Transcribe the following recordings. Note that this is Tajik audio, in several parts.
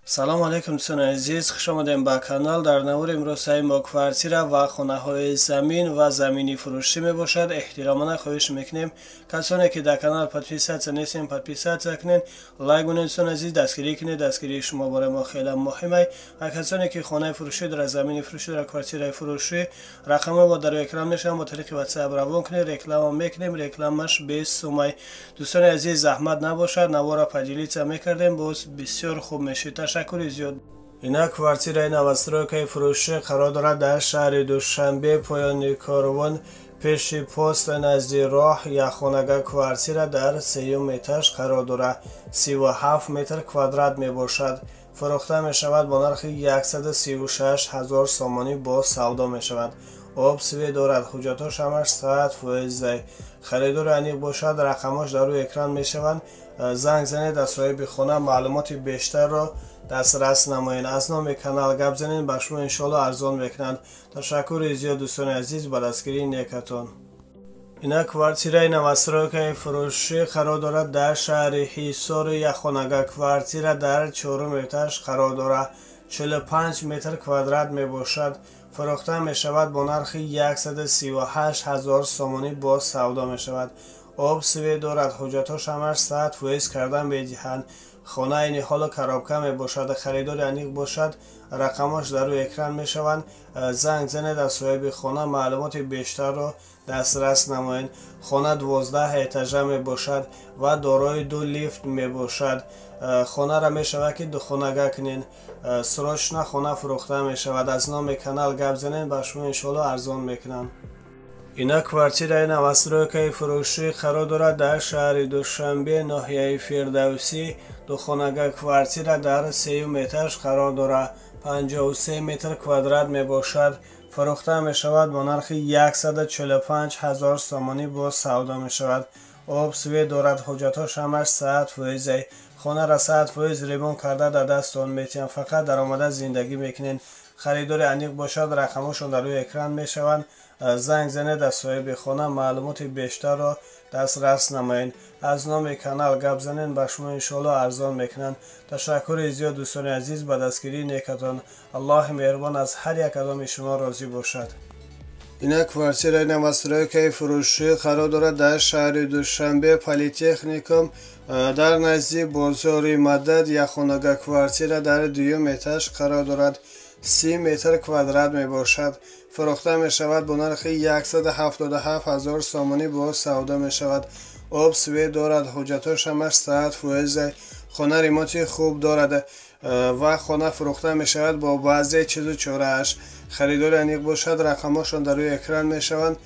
Салом алейкум, дӯстони азиз, хуш омадем ба канал. Дар навори имрӯз мо квартира ва хонаҳои замин ва замини фурӯшӣ мебошад. Эҳтиромона хоҳиш мекунем, касоне ки дар канал подписаться нестем, подписаться кунед, лайк кунед, дӯстони азиз, дастгирӣ кунед. Дастгирии шумо барои мо хеле муҳим аст. Ва касоне ки хонаи фурӯшӣ дорад, замини фурӯшӣ дорад, квартираи фурӯшӣ, рақамҳо мо дар экран мешаванд, бо тариқи WhatsApp равон кунед, реклама мекунем, рекламаш бесумай. Дӯстони азиз, заҳмат набошад, навора поделиться мекардем, боз бисёр хуб мешид. Ташаккури зиёд. Инак квартираи новостройкаи фурӯшӣ қарор дорад дар шаҳри Душанбе, поёни корвон, пеши пост, назди роҳ. Якхонага квартира дар сеюм этаж қарор дорад, 37 метр квадрат мебошад. Фурӯхта мешавад бо нархи 136 ҳазор сомонӣ, боз савдо мешавад. Об, свет дорад, ҳуҷҷатҳош ҳамаш 100%. Харидори аниқ бошад, рақамҳош дар рӯи экран мешаванд, занг занед, аз соҳиби хона маълумоти бештарро дастрас намоед. Аз номи канал гап занед, ба шумо иншоалло арзон мекунанд. Ташаккури зиёд, дӯстони азиз, ба дастгирии некатон. Инак квартираи новостройкаи фурӯшӣ қарор дорад дар шаҳри Ҳисор. Якхонага квартира дар чорум этаж қарор дорад, 45 метр квадрат мебошад. Фурӯхта мешавад бо нархи 138 ҳазор сомонӣ, боз савдо мешавад. Об, свет дорад, ҳуҷҷатҳош ҳамаш 100% карда медиҳанд. Хона айни ҳоло коробка мебошад. Харидори аниқ бошад, рақамҳош дар рӯи экран мешаванд, занг занед, аз соҳиби хона маълумоти бештарро дастрас намоед. Хона 12 этажа мебошад ва дорои ду лифт мебошад. Хонаро мешавад ки духонага кунед. Срочно хона фурӯхта мешавад. Аз номи канал гап занед, ба шумо иншоалло арзон мекунанд. Инак квартираи новостройкаи фурӯшӣ қарор дорад дар шаҳри Душанбе, ноҳияи Фирдавсӣ. Духонага квартира дар сеюм этаж қарор дорад, 53 метр квадрат мебошад. Фурӯхта мешавад бо нархи 145 ҳазор сомонӣ, боз савдо мешавад. Об, свет дорад, ҳуҷҷатҳош ҳамаш 100%. Хонаро 100% ремонт карда дар дасттон метиҳанд, фақат даромада зиндагӣ мекунед. Харидори аниқ бошад, рақамҳошон дар рӯи экран мешаванд, занг занед, аз соҳиби хона маълумоти бештарро дастрас намоед. Аз номи канал гап занед, ба шумо иншоалло арзон мекунанд. Ташаккури зиёд, дӯстони азиз, ба дастгирии некатон. Аллоҳи меҳрубон аз ҳар як кадоми шумо розӣ бошад. Инак квартираи новостройкаи фурӯшӣ қарор дорад дар шаҳри Душанбе, Политехникум, дар назди бозори Мадад. Якхонага квартира дар дуюм этаж қарор дорад, 30 метр квадрат мебошад. Фурӯхта мешавад бо нархи 177 ҳазор сомонӣ, боз савдо мешавад. Об, свет дорад, ҳуҷҷатҳош ҳамаш 100%. Хона ремонти хуб дорад ва хона фурӯхта мешавад бо баъзе чизу чорааш. Харидори аниқ бошад, рақамҳошон дар рӯи экран мешаванд,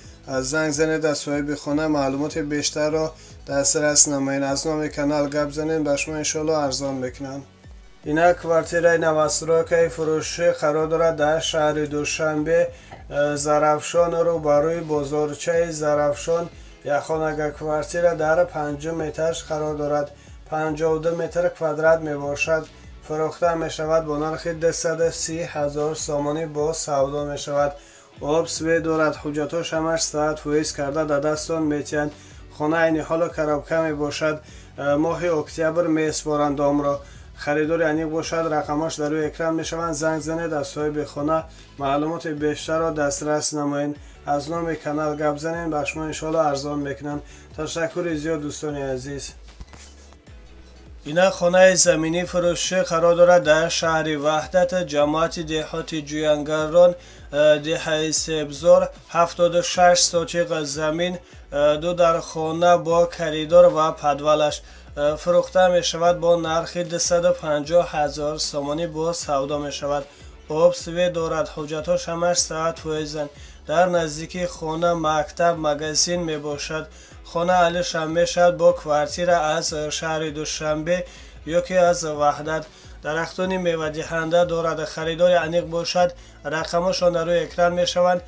занг занед, аз соҳиби хона маълумоти бештарро дастрас намоед. Аз номи канал гап занед, ба шумо иншоалло арзон мекунанд. Инак квартираи новостройкаи фурӯшӣ қарор дорад дар шаҳри Душанбе, Зарафшон, рӯбарӯи бозорчаи Зарафшон. Якхонага квартира дар панҷум этаж қарор дорад, 52 метр квадрат мебошад. Фурӯхта мешавад бо нархи 230 ҳазор сомонӣ, боз савдо мешавад. Об, свет дорад, ҳуҷҷатҳош ҳамаш 100% карда дар дасттон метиҳанд. Хона айни ҳоло коробка мебошад, моҳи октябр месупоранд домро. Харидори аниқ бошад, рақамҳош дар рӯи экран мешаванд, занг занед, аз соҳиби хона маълумоти бештарро дастрас намоед. Аз номи канал гап занед, ба шумо иншоалло арзон мекунанд. Ташаккури зиёд, дӯстони азиз. Инак хонаи заминӣ фурӯшӣ қарор дорад дар шаҳри Ваҳдат, ҷамоати деҳоти Ҷӯянгарон, деҳаи Себзор. 76 сотиқ замин, ду дар хона бо коридор ва подвалаш. Фурӯхта мешавад бо нархи 250 ҳазор сомонӣ, боз савдо мешавад. Об, свет дорад, ҳуҷҷатҳош ҳамаш 100%. Дар наздикии хона мактаб, магазин мебошад. Хона алишам мешавад бо квартира аз шаҳри Душанбе ё ки аз Ваҳдат. Дарахтони мевадиҳанда дорад. Харидори аниқ бошад, рақамҳошон дар рӯи экран мешаванд,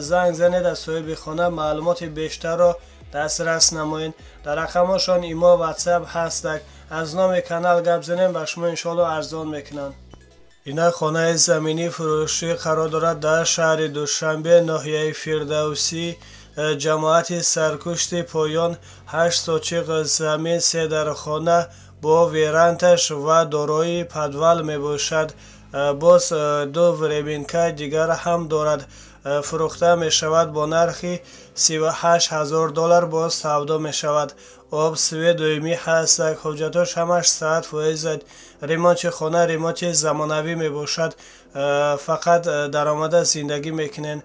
занг занед, аз соҳиби хона маълумоти бештарро дастрас намоед. Дар рақамҳошон имо, ватсап ҳастак. Аз номи канал гап занем, ба шумо иншоалло арзон мекунанд. Инак хонаи заминӣ фурӯшӣ қарор дорад дар шаҳри Душанбе, ноҳияи Фирдавсӣ, ҷамоати Саркушти Поён. 8 сотиқ замин, се дар хона бо верандаш ва дорои подвал мебошад. Боз ду временка дигар ҳам дорад. Фурӯхта мешавад бо нархи 38 ҳазор доллар боз савдо мешавад. Об, свет доимӣ ҳаст. Ҳуҷҷатош ҳамаш 100%. Ремонти хона ремонти замонавӣ мебошад. Фақат даромада зиндагӣ мекунен.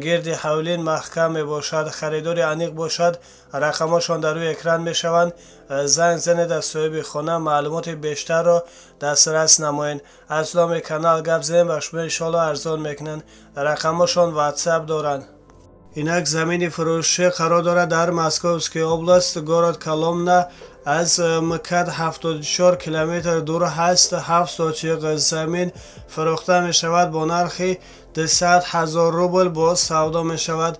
Гирди ҳавлин маҳкам мебошад. Харидори аниқ бошад, рақамҳошон дар рӯи экран мешаванд. Занг занед аз соҳиби хона, маълумоти бештарро дастрас намоед. Аз номи канал гап занем, ба шумо иншоалло арзон мекунанд. Рақамҳошон WhatsApp доранд. Инак замини фурӯшӣ қарор дорад дар Московский область, город Коломна, аз МКАД 74 километр дур ҳаст. 7 сотиқ замин фурӯхта мешавад бо нархи 200 ҳазор рубл боз савдо мешавад.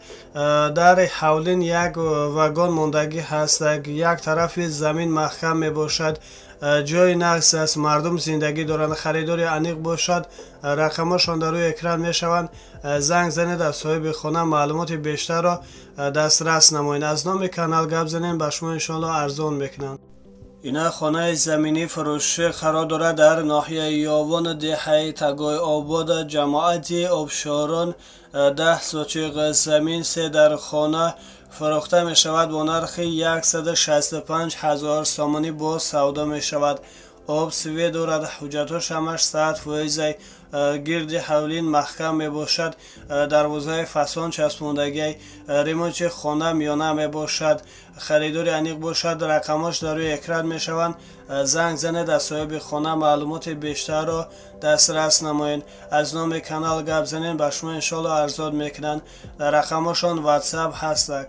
Дар ҳавлин як вагон мондагӣ ҳаст. Як тарафи замин маҳкам мебошад. Ҷои нақс аст, мардум зиндагӣ доранд. Харидори аниқ бошад, рақамҳошон дар рӯи экран мешаванд. Занг занед аз соҳиби хона, маълумоти бештарро дастрас намоед. Аз номи канал гап занем, ба шумо иншоалло арзон мекунанд. Ина хонаи заминӣ фурӯшӣ қарор дорад дар ноҳияи Ёвон, деҳаи Тагой Обод, ҷамоати Обшорон. 10 сотиқ замин, се дар хона фурӯхта мешавад бо нархи 165 ҳазор сомонӣ боз савдо мешавад. Об, свет дорад, ҳуҷҷатош ҳамаш 100%. Гирди ҳавлин маҳкам мебошад. Дарвозаи фасон часпондагӣ. Ремонти хона миёна мебошад. Харидори аниқ бошад, рақамҳош дар рӯи экран мешаванд. Занг занед аз соҳиби хона, маълумоти бештарро дастрас намоед. Аз номи канал гап занем, ба шумо иншоалло арзон мекунанд. Рақамҳошон WhatsApp ҳастак.